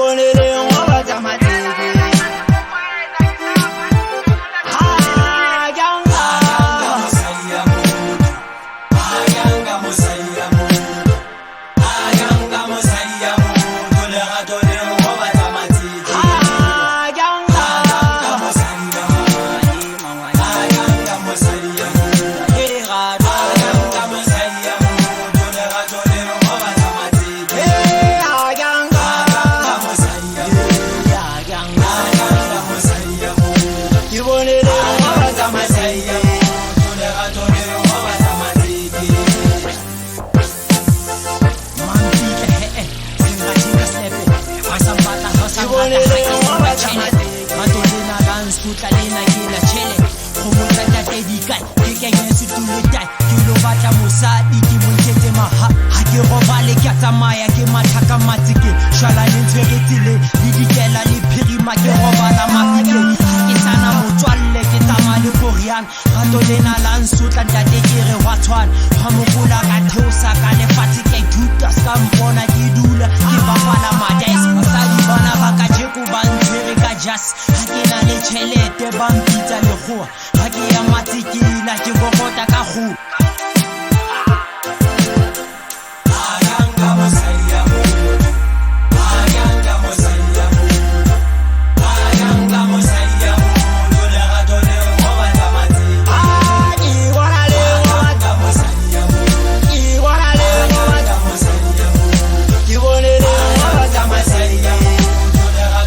Boneleng wa batla matete. Ha ke a nka. Ha ke a nka. Ke lerato. Eh, ha ke a nka. Ha ke a nka. Ke boneleng wa batla matete. Mampitla he-eh, sengathi ka slepe. Ha sa mpatla, ha sa Ke nrata, ha boneleng ke wa sa batla tjhelete. matete. Rato lena la nsotla lena ke la tjhele. Kgomo tsa ntate di kae? Ke kenye setulo tae. Ke lo batla mosadi ke mo ntshetse maha. Ha ke robale ke a tsamaya ke matha ka matsekeng. Shwalane ntshwere tseleng, le dikela le phirima ke robala mafikeng. Ha ke sana motswalle ke tsamaya le koriana. Rato lena la nsotla ntate ke re hwa tshwana. Hwa mokola ka theosa ka lefatshe ka ithuta ska mpona ke dula ke bapala madice. Basadi bana ba kajeko ba ntshwere ka jas. Ha ke na le tjhelete ba mpitsa lekgowa. Ha ke ya matsekela ke kokota ka kgoho. Ha ke boneleng wa batla. Ke boneleng wa batla. Ke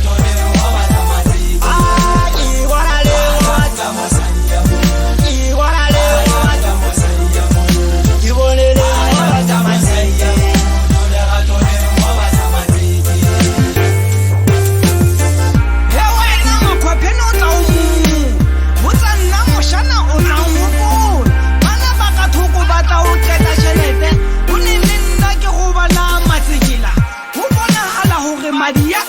boneleng wa batla matete. Ha ke boneleng wa batla. Ke boneleng wa batla. Ke boneleng wa batla matete. He wena makhwapheni o tla o mong botsa nna moshana o tla o hopola bana ba ka thoko ba tla o qeta tjhelete o ne le nna ke go bala matsekela ho bonahala hore madi ya